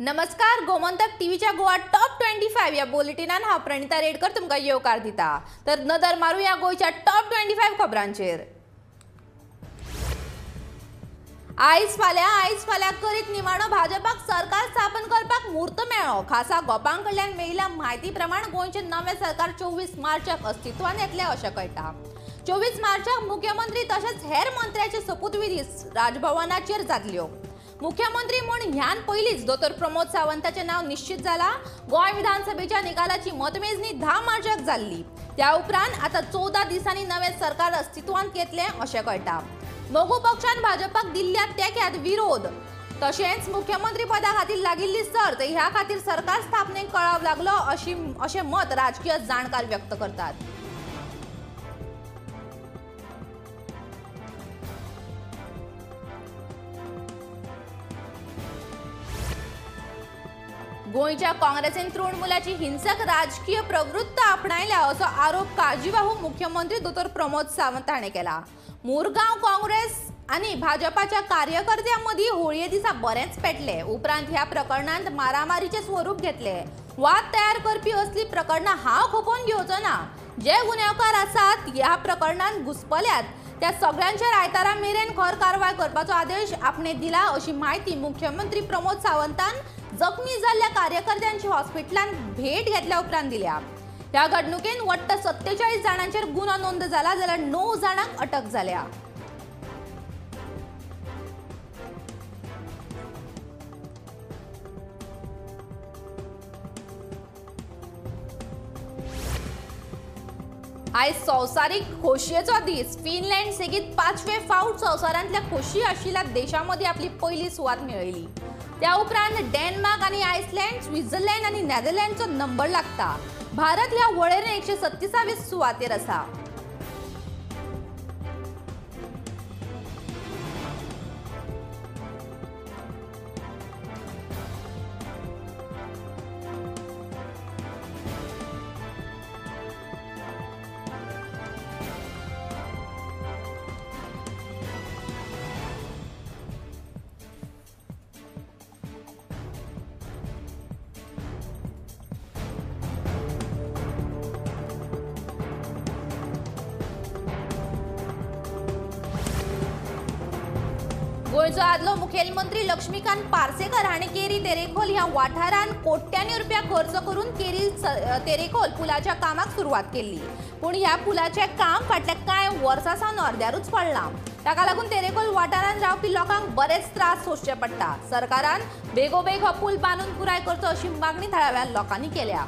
नमस्कार, गोमंतक टीव्हीच्या गोवा टॉप 25 या बुलेटिनान हांव प्रणिता रेडकर तुमकां येवकार दिता। तर नदर मारुया गोंयच्या टॉप 25 खबरांचेर। आयज फाल्यां करीत निमाणो भाजपाक सरकार स्थापन करपाक म्हूर्त मेळ्ळो। खासा गोपां कडल्यान मेळिल्ल्या म्हायती प्रमाण गोंयचें नवें सरकार 24 मार्चाक अस्तित्वांत येतलें अशें कळटा। 24 मार्चाक मुख्यमंत्री तशेंच हेर मंत्र्याचे सोपूतविधी राजभवनाचेर जातल्यो। मुख्यमंत्री म्हूण ह्यान पयलींच दोतोर प्रमोद सावंताचें नांव निश्चित जाला। गोंय विधानसभेच्या निकालाची मतमेजणी 10 मार्चाक जाल्ली। त्या उपरांत आतां 14 दिसांनी नवें सरकार अस्तित्वांत येतलें अशें कळटा। मगो पक्षान भाजपाक दिल्ल्या तेंक्यात विरोध तशेंच मुख्यमंत्री पदा खातीर लागिल्ली सर्त ह्या खातीर सरकार स्थापनेक कळाव लागलो अशें मत राजकीय जाणकार व्यक्त करतात। गोंयच्या काँग्रेसीन तृणमूलाची हिंसक राजकीय प्रवृत्त आपणायल्या असो आरोप काळजीवाहू मुख्यमंत्री दोतोर प्रमोद सावंत हाणें केला। मुरगांव काँग्रेस आनी भाजपाच्या कार्यकर्त्यां मदीं होळये दिसा बरेंच पेटले। उपरांत ह्या प्रकरणांत मारामारीचें स्वरूप घेतलें। वाद तयार करपी असली प्रकरणां हांव खपोवन घेवचो ना। जे गुन्यांवकार आसात ह्या प्रकरणांत घुस्पल्यात त्या सगळ्यांचेर आयतारा मेरेन खर कारवाय करपाचो आदेश आपणे दिला अशी म्हायती मुख्यमंत्री प्रमोद सावंतान जखमी जाल्ल्या कार्यकर्त्यांची हॉस्पिटलांत भेट घेतल्या उपरांत दिल्या। ह्या घडणुकेन वट्ट 47 जाणांचेर गुन्हो नोंद जाला, जाल्यार 9 जाणांक अटक जाल्या। आयज संवसारीक खोशयेचो दीस। फिनलँड सेगीत 5वे फावट संवसारांतल्या खोशी आशिल्ल्या देशां मदीं आपली पयली सुवात मेळयली। त्या उपरांत डेन्मार्क आनी आयसलँड, स्वित्झर्लंड आनी नेदरलँडचो नंबर लागता। भारत ह्या वळेरेन 137वे सुवातेर आसा। गोंयचो आदलो मुखेलमंत्री लक्ष्मीकांत पार्सेकर हांणी केरी तेरेखोल ह्या वाठारांत कोट्यांनी रुपया खर्च करून केरी तेरेखोल पुलाच्या कामाक सुरवात केल्ली। पूण ह्या पुलाचें काम फाटल्या कांय वर्सां सावन अर्द्यारूच पडलां। ताका लागून तेरेखोल वाठारांत रावपी लोकांक बरेच त्रास सोंसचे पडटा। सरकारान बेगोबेग हो पूल बांदून पुराय करचो अशी मागणी थळाव्या लोकांनी केल्या।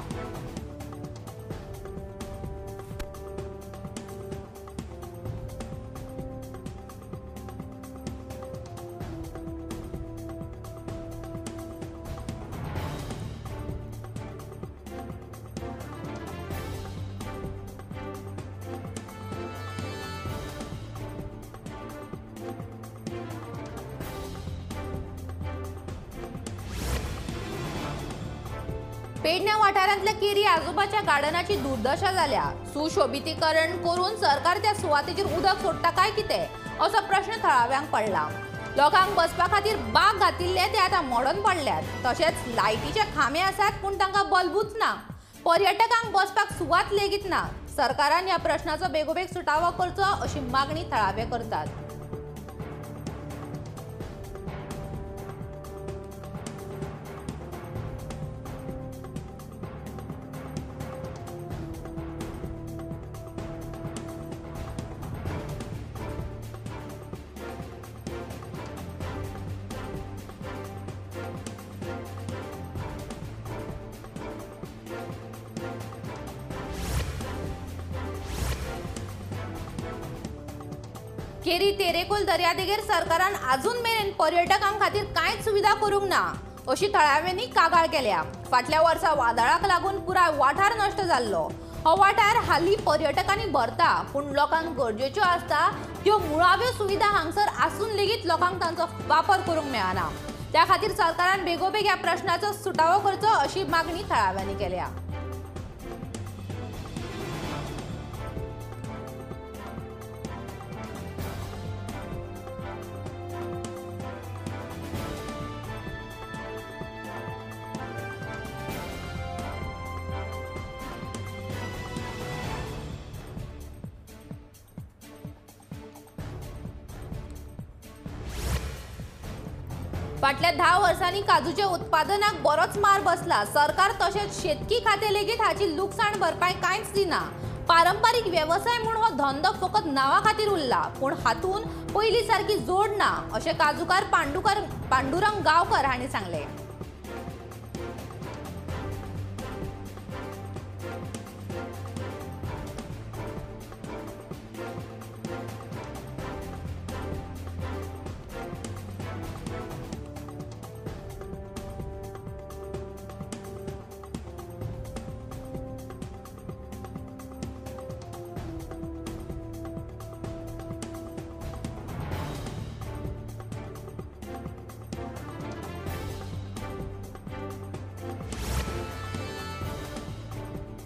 पेडण्या वाठारांतल्या केरी आजोबाच्या गार्डनाची दुर्दशा जाल्या। सुशोभितीकरण करून सरकार त्या सुवातेचेर उदक सोडटा काय कितें असो प्रश्न थळाव्यांक पडला। लोकांक बसपा खातीर बाग घातिल्ले ते आतां मोडून पडल्यात। तशेंच लायटीचे खांबे आसात पूण तांकां बल्बूच ना। पर्यटकांक बसपाक सुवात लेगीत ना। सरकारान ह्या प्रश्नाचो बेगोबेग सुटावो करचो अशी मागणी थळावे करतात। केरी तेरेखोल दर्यादेगेर सरकारान आजून मेरेन पर्यटकां खातीर कांयच सुविधा करूंक ना अशी थळाव्यांनी कागाळ केल्या। फाटल्या वर्सा वादळाक लागून पुराय वाठार नश्ट जाल्लो। हो वाठार हालीं पर्यटकांनी भरता पूण लोकांक गरजेच्यो आसता त्यो मुळाव्यो सुविधा हांगसर आसून लेगीत लोकांक तांचो वापर करूंक मेळना। त्या खातीर सरकारान बेगोबेग ह्या प्रश्नाचो सुटावो करचो अशी मागणी थळाव्यांनी केल्या। फाटल्या 10 वर्सांनी काजूच्या उत्पादनाक बरोच मार बसला। सरकार तशेंच शेतकी खातें लेगीत हाची लुकसाण भरपाय कांयच दिना। पारंपारीक वेवसाय म्हूण हो धंदो फकत नांवा खातीर उरला, पूण हातून पयलीं सारकी जोड ना अशें काजूकार पांडुरंग गांवकर हांणी सांगलें।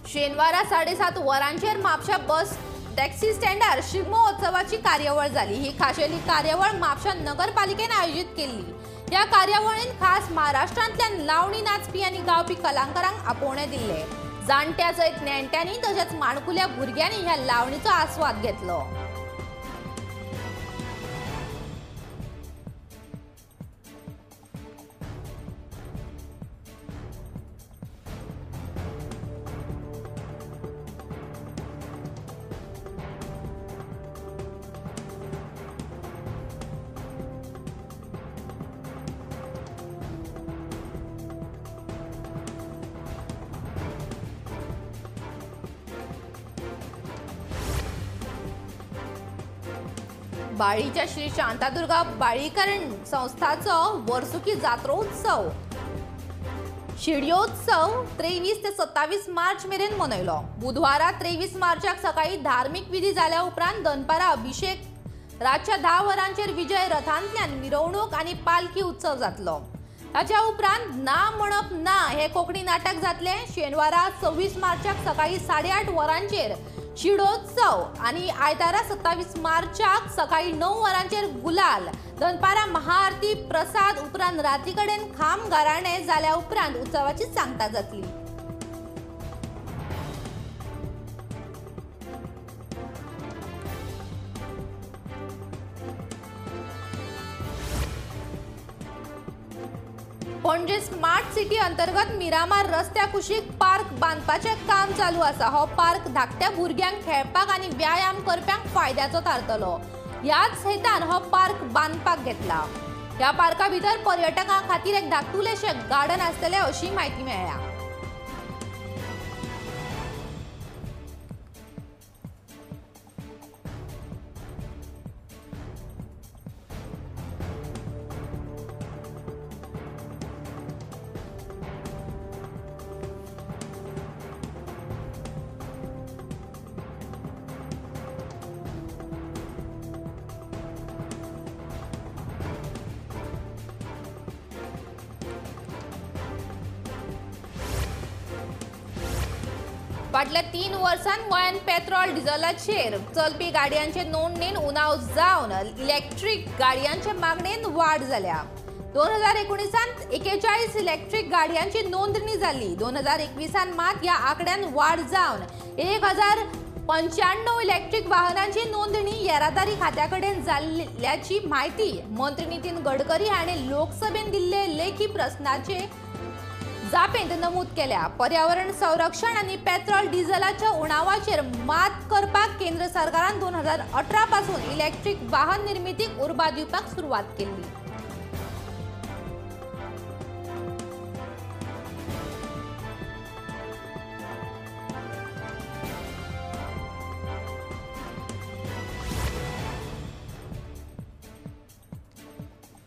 शेनवारा 7:30 वरांचेर म्हापशा बस टॅक्सी स्टँडार शिगमोत्सवाची कार्यावळ जाली। ही खाशेली कार्यावळ म्हापशा नगरपालिकेन आयोजीत केल्ली। ह्या कार्यावळीन खास महाराष्ट्रांतल्यान लावणी नाचपी आनी गावपी कलाकारांक आपोवणें दिल्लें। जाणट्या सयत नेणट्यांनी तशेंच माणकुल्या भुरग्यांनी ह्या लावणीचो आस्वाद घेतलो। बाळीच्या श्री शांतादुर्गा बाळीकरण संस्थाचो वर्सुकी जात्रोत्सव शिडयोत्सव 23 ते 27 मार्च मेरेन मनयलो। बुधवारा 23 मार्चाक सकाळी धार्मिक विधी जाल्या उपरांत दनपारा अभिषेक, रातच्या 10 वरांचेर विजय रथांतल्यान मिरवणूक आनी पालखी उत्सव जातलो। ताच्या उपरांत ना म्हणप ना हे कोंकणी नाटक जातलें। शेनवारा 26 मार्चाक सकाळी 8:30 वरांचेर शिडोत्सव आनी आयतारा 27 मार्चाक सकाळी 9 वरांचेर गुलाल, दनपारा महाआरती प्रसाद, उपरांत राती कडेन खाम गाराणे जाल्या उपरांत उत्सवाची सांगता जातली। पणजे स्मार्ट सिटी अंतर्गत मिरामार रस्त्या कुशीक पार्क बांदपाचें काम चालू आसा। हो पार्क धाकट्या भुरग्यांक खेळपाक आनी व्यायाम करप्यांक फायद्याचो थारतलो। ह्याच हेतान हो पार्क बांदपाक घेतला। ह्या पार्का भितर पर्यटकां खातीर एक धाकटुलेशें गार्डन आसतलें अशी म्हायती मेळ्ळ्या। फाटल्या 3 वर्सांत गोंयांत पेट्रोल डिझलाचेर चलपी गाडयांचे नोंदणीन उणाव जावन इलेक्ट्रीक गाडयांचे मागणेन वाड जाल्या। 2019 41 इलेक्ट्रीक गाडयांची नोंदणी जाली। 2021 मात ह्या आंकड्यान वाड जावन 1095 इलेक्ट्रीक वाहनांची नोंदणी येरादारी खात्या कडेन जाल्ल्याची म्हायती मंत्री नितीन गडकरी हांणी लोकसभेन दिल्ले लेखी प्रस्नाचे जापेंत नमूद केल्या। पर्यावरण संरक्षण आनी पेट्रोल डिझलाच्या उणावाचेर मात करपाक केंद्र सरकारान 2018 पासून इलेक्ट्रीक वाहन निर्मितीक उर्बा दिवपाक सुरवात केल्ली।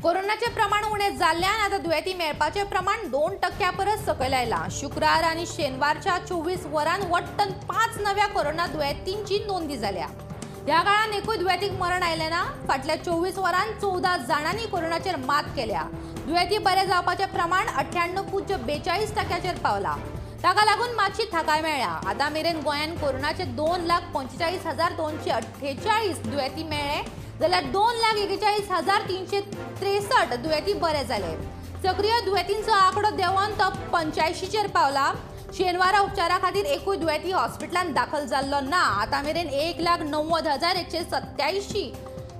कोरोनाचे प्रमाण उणें जाल्ल्यान आतां दुयेंती मेळपाचें प्रमाण 2% परस सकयल आयलां। शुक्रार आनी शेनवारच्या 24 वरांत वट्ट 5 नव्या कोरोना दुयेंतींची नोंदी जाल्या। ह्या काळांत एकूय दुयेंतीक मरण आयलें ना। फाटल्या 24 वरांत 14 जाणांनी कोरोनाचेर मात केल्या। दुयेंती बरे जावपाचें प्रमाण 98.42% पावलां। ताका लागून मातशी थाकाय मेळ्ळ्या। आतां मेरेन गोंयांत कोरोनाचे 2,45,248 दुयेंती मेळ्ळे जाल्यार 2,41,363 दुयेंती बरे जाले। सक्रीय दुयेंतींचो आंकडो देंवन तो 85चेर पावला। शेनवारा उपचारा खातीर एकूय दुयेंती हॉस्पिटलांत दाखल जाल्लो ना। आतां मेरेन 1,90,187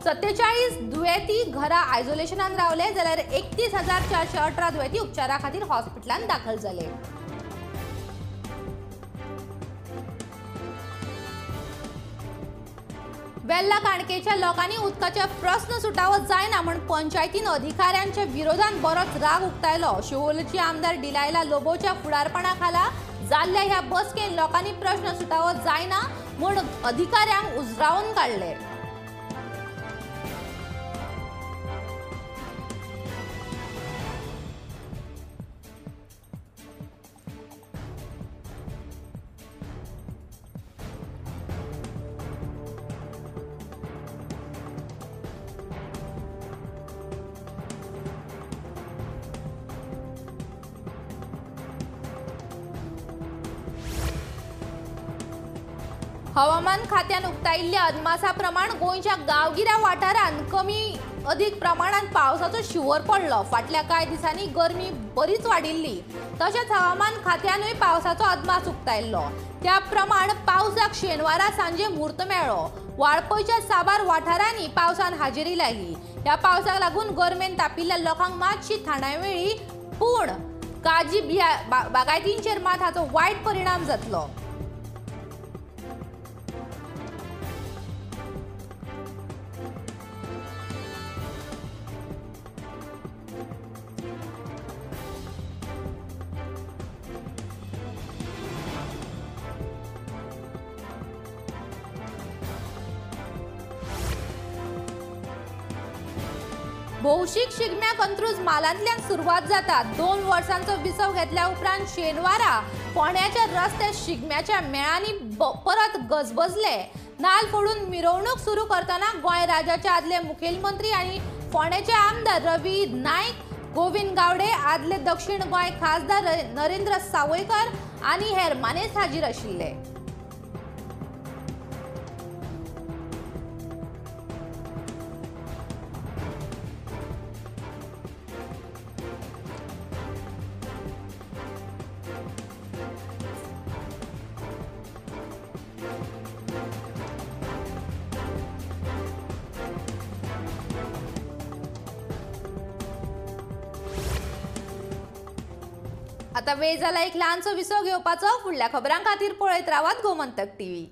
47 दुयेंती घरा आयसोलेशनान रावले जाल्यार 31,418 दुयेंती उपचारा खातीर हॉस्पिटलांत दाखल जाले। वेल्ला काणकेच्या लोकांनी उदकाचे प्रस्न सुटावो जायना म्हूण पंचायतीन अधिकाऱ्यांच्या विरोधात बरोच राग उक्तायलो। शिवोलेची आमदार डिलायला लोबोच्या फुडारपणा खाला जाल्ल्या ह्या बसकेन लोकांनी प्रस्न सुटावो जायना म्हूण अधिकाऱ्यांक उजरावन काडले। हवामान खात्यान उक्तायिल्ल्या अदमासा प्रमाण गोंयच्या गांवगिऱ्या वाठारांत कमी अदीक प्रमाणांत पावसाचो शिंवर पडलो। फाटल्या कांय दिसांनी गरमी बरीच वाडिल्ली। तशेंच हवामान खात्यानूय पावसाचो अदमास उक्तायल्लो। त्या प्रमाण पावसाक शेनवारा सांजे म्हूर्त मेळ्ळो। वाळपयच्या साबार वाठारांनी पावसान हाजेरी लायली। ह्या पावसाक लागून गरमेन तापिल्ल्या लोकांक मातशी थाणाय मेळ्ळी, पूण काजी बागायतींचेर मात हाचो वायट परिणाम जातलो। भौशीक शिगम्याक अंत्रुज मालांतल्यान सुरवात जाता। 2 वर्सांचो विसव घेतल्या उपरांत शेनवारा फोंड्याच्या रस्ते शिगम्याच्या मेळांनी परत गजबजले। नाल फोडून मिरवणूक सुरू करतना गोंय राज्याचे आदले मुखेलमंत्री आनी फोंड्याचे आमदार रवी नायक, गोविंद गावडे, आदले दक्षिण गोंय खासदार नरेंद्र सावयकर आनी हेर मानेस्त हाजीर आशिल्ले। आता वेळ जाला एक ल्हानसो विसव घेवपाचो। फुडल्या खबरां खातीर पळयत रावात गोमंतक टीव्ही।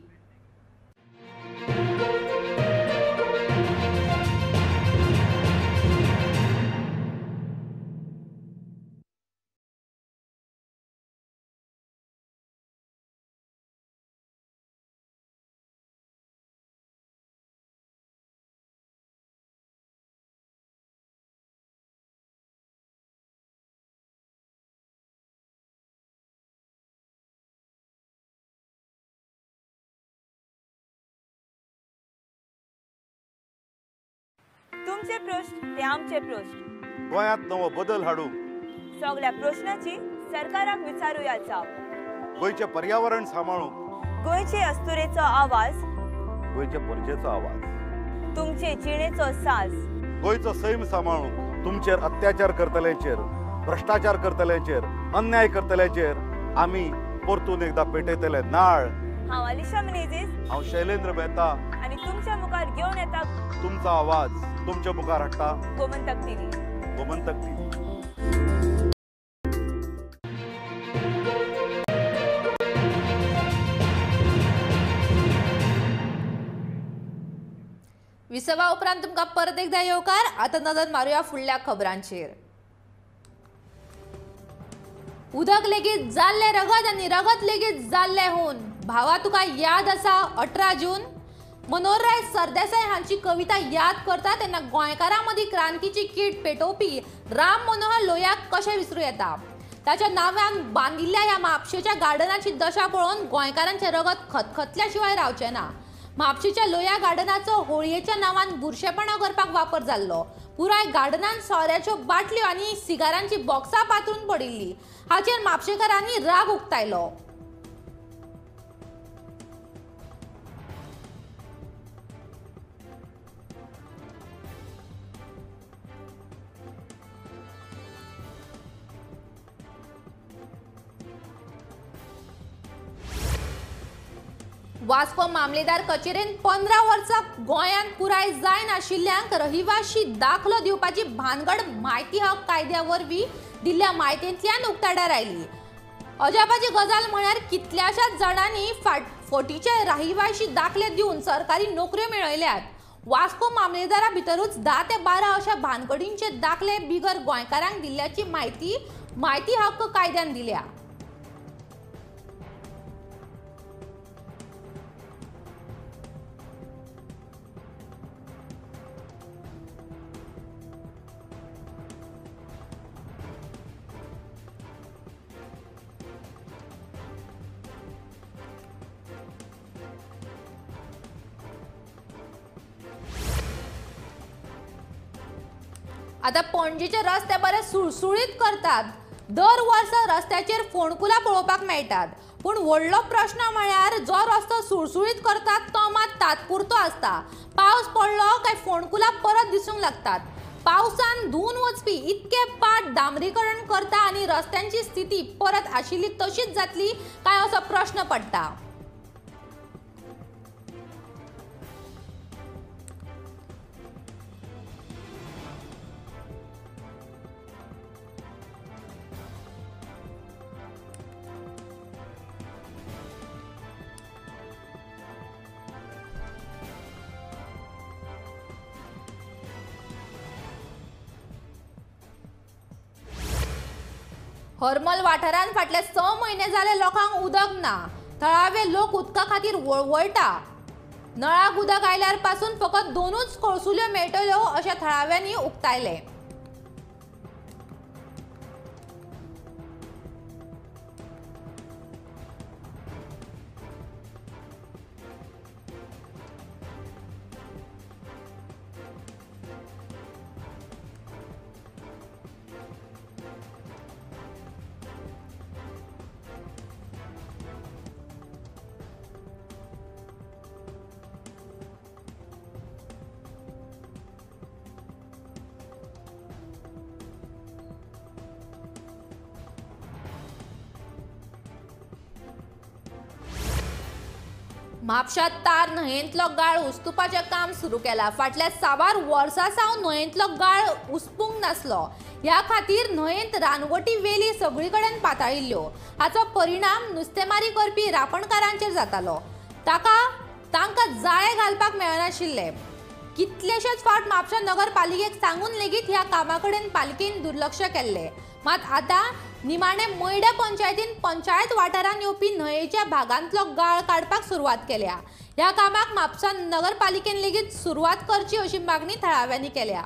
तुमचे प्रश्न ते आमचे प्रश्न, गोंयांत नवो बदल हाडूंक सगळ्या प्रश्नाची सरकाराक विचारूया जाप। गोंयचें पर्यावरण सांबाळूंक, गोंयचे अस्तुरेचो आवाज, गोंयचे परजेचो आवाज, तुमचे जिणेचो साज, गोंयचो सैम सांबाळूंक, तुमचेर अत्याचार करतल्यांचेर, भ्रष्टाचार करतल्यांचेर, अन्याय करतल्यांचेर आमी परतून एकदा पेटयतले नाळ। हांव अलिशा मिनेझीस, हांव शैलेंद्र मेहता आनी तुमच्या मुखार घेवन येता तुमचो आवाज, तुमच्या मुखार हाडटा गोमंतक टीव्ही। गोमंतक टीव्ही। विसवा उपरांत तुमकां परत एकदा येवकार। आतां नदर मारुया फुडल्या खबरांचेर। उदक लेगीत जाल्लें रगत आनी रगत लेगीत जाल्लें हून। भावा तुका याद आसा 18 जून मनोहरराय सरदेसाय हांची कविता याद करता तेन्ना गोंयकारां मदीं क्रांतीची कीट पेटोवपी राम मनोहर लोहियाक कशें विसरूं येता? ताच्या नांवान बांदिल्ल्या ह्या म्हापशेच्या गार्डनाची दशा पळोवन गोंयकारांचें रगत खतखतल्या शिवाय रावचें ना। म्हापशेच्या लोहिया गार्डनाचो होळयेच्या नांवान बुरशेपणां करपाक वापर जाल्लो। पुराय गार्डनान सोऱ्याच्यो बाटल्यो आनी सिगारांची बॉक्सां पातळून पडिल्ली। हाचेर म्हापशेकारांनी राग उक्तायलो। वास्को मामलेदार कचेरेन 15 वर्सां गोंयांत पुराय जायनाशिल्ल्यांक रहिवाशी दाखलो दिवपाची भानगड म्हायती हक्क कायद्या वरवीं दिल्ल्या म्हायतींतल्यान उक्ताडार आयली। अजापाची गजाल म्हळ्यार कितल्याशाच जाणांनी फटीचे रहिवाशी दाखले दिवन सरकारी नोकऱ्यो मेळयल्यात। वास्को मामलेदारा भितरूच 10 ते 12 अशा भानगडींचे दाखले बिगर गोंयकारांक दिल्ल्याची म्हायती म्हायती हक्क कायद्यान दिल्या। आता पणजेचे रस्ते बरे सुळसुळीत करतात। दर वर्सा रस्त्याचेर फोंडकुलां पळोवपाक मेळटात, पूण व्हडलो प्रश्न म्हळ्यार जो रस्तो सुळसुळीत करतात तो मात तात्पुरतो आसता। पावस पडलो काय फोंडकुलां परत दिसूंक लागतात। पावसान धुवन वचपी इतके पाट डांबरीकरण करता आनी रस्त्यांची स्थिती परत आशिल्ली तशीच जातली काय असो प्रश्न पडटा। हरमल वाठारांत फाटले 6 म्हयने जाले लोकांक उदक ना। थळावे लोक उदका खातीर वळवळटा। नळाक उदक आयल्यार पासून फकत 2च कळसुल्यो मेळटल्यो अशें थळाव्यांनी उक्तायलें। म्हापशां तार न्हंयेंतलो गाळ उस्तुपाचें काम सुरू केलां। फाटल्या साबार वर्सां सावन न्हंयेंतलो गाळ उस्पूंक नासलो। ह्या खातीर न्हंयेंत रानवटी वेली सगळी कडेन पाताळिल्ल्यो। हाचो परिणाम नुस्तेमारी करपी रापणकारांचेर जातालो। तांकां जाळें घालपाक मेळनाशिल्लें। कितलेशेच फावट म्हापशां नगरपालिकेक सांगून लेगीत ह्या कामा कडेन पालिकेन दुर्लक्ष केल्लें। मात आतां निमाणे मयड्या पंचायतीन पंचायत वाठारांत येवपी न्हंयेच्या भागांतलो गाळ काडपाक सुरवात केल्या। ह्या कामाक म्हापसा नगरपालिकेन लेगीत सुरवात करची अशी मागणी थळाव्यांनी केल्या।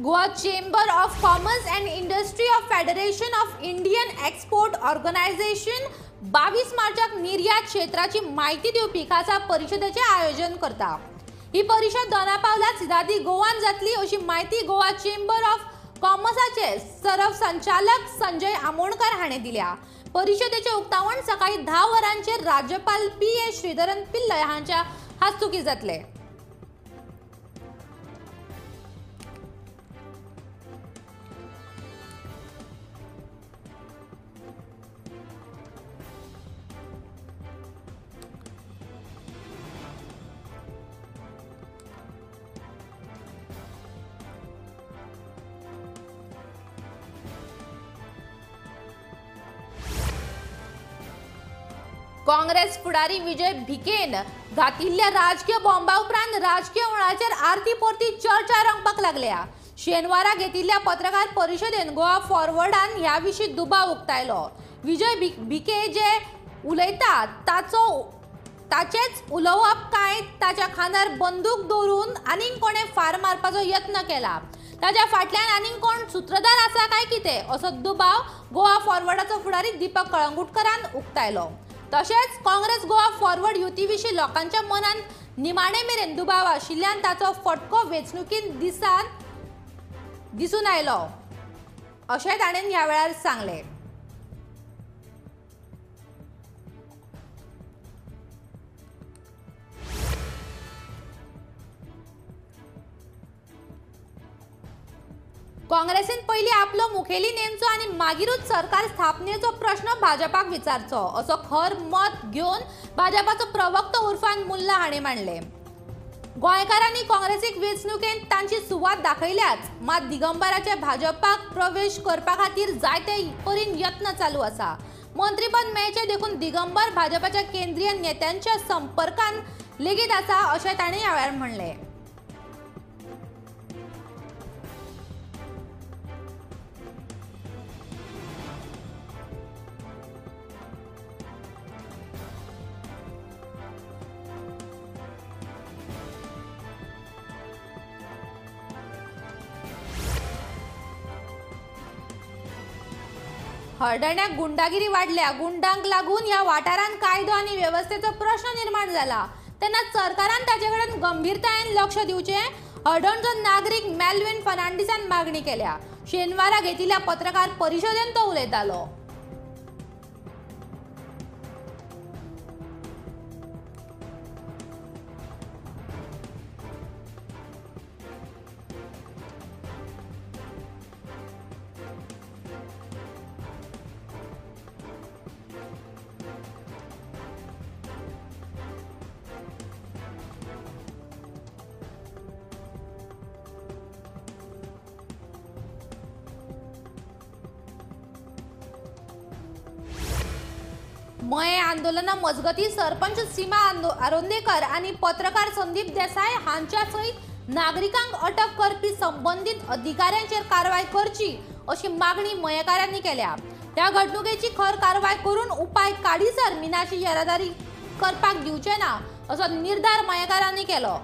Goa chamber of commerce and industry of federation of Indian export organisation 22 मार्चाक निर्यात क्षेत्राची म्हायती दिवपी खासा परिशदेचें आयोजन करता। ही परिशद दोनापावला सिदादी गोवान जातली अशी म्हायती गोवा चेंबर ऑफ कॉमर्साचे सरव संचालक संजय आमोणकर हाणें दिल्या। परिशदेचें उक्तावण सकाळी 10 वरांचेर राज्यपाल पी.ए. श्रीधरन पिल्लय हांच्या हस्तुकीं जातलें। काँग्रेस फुडारी विजय भिकेन घातिल्ल्या राजकीय बॉम्बा उपरांत राजकीय मळाचेर आरती परती चर्चा रंगपाक लागल्या। शेनवारा घेतिल्ल्या पत्रकार परिशदेन गोवा फॉरवर्डान ह्या विशीं दुबाव उक्तायलो। विजय भिके जे उलयता ताचेच उलोवप काय ताच्या खांदार बंदूक दवरून आनीक कोणे फार मारपाचो यत्न केला, ताच्या फाटल्यान आनीक कोण सूत्रधार आसा काय कितें असो दुबाव गोवा फॉरवर्डाचो फुडारी दीपक कळंगुटकरान उक्तायलो। तशेंच काँग्रेस गोवा फॉरवर्ड युती विशीं लोकांच्या मनांत निमाणे मेरेन दुबाव आशिल्ल्यान ताचो फटको वेंचणुकींत दिसून आयलो अशें ताणें ह्या वेळार सांगलें। काँग्रेसीन पयलीं आपलो मुखेली नेमचो आनी मागीरूच सरकार स्थापनेचो प्रश्न भाजपाक विचारचो असो खर मत घेवन भाजपाचो प्रवक्तो उर्फान मुल्ला हांणी मांडलें। गोंयकारांनी काँग्रेसीक वेंचणुकेंत तांची सुवात दाखयल्याच, मात दिगंबराचे भाजपाक प्रवेश करपा खातीर जायते परीन यत्न चालू आसा। मंत्रीपद मेळचें देखून दिगंबर भाजपाच्या केंद्रीय नेत्यांच्या संपर्कान लेगीत आसा अशें तांणी ह्या वेळार म्हणलें। हळदण्याक गुंडागिरी वाडल्या। गुंडांक लागून ह्या वाठारांत कायदो आनी वेवस्थेचो प्रश्न निर्माण जाला। तेन्ना सरकारान ताचे कडेन गंभीरतायेन लक्ष दिवचें हळदणचो नागरीक मेल्विन फर्नांडीसान मागणी केल्या। शेनवारा घेतिल्ल्या पत्रकार परिशदेंत तो उलयतालो। मये आंदोलना मजगती सरपंच सीमा आरोंदेकर आनी पत्रकार संदीप देसाय हांच्या सयत नागरिकांक अटक करपी संबंदीत अधिकाऱ्यांचेर कारवाय करची अशी मागणी मयेकारांनी केल्या। ह्या घडणुकेची खर कारवाय करून उपाय काडीसर मिनाची येरादारी करपाक दिवचे ना असो निर्धार मयेकारांनी केलो।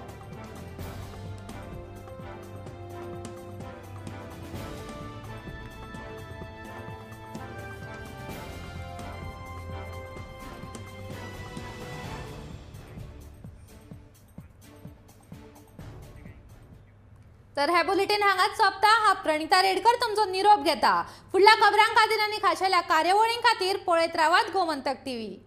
तर हे बुलेटिन हांगाच सोंपता। हा प्रणिता रेडकर तुमचो निरोप घेता। फुडल्या खबरां खातीर आनी खाशेल्या कार्यावळीं खातीर पळयत रावात गोमंतक टीव्ही।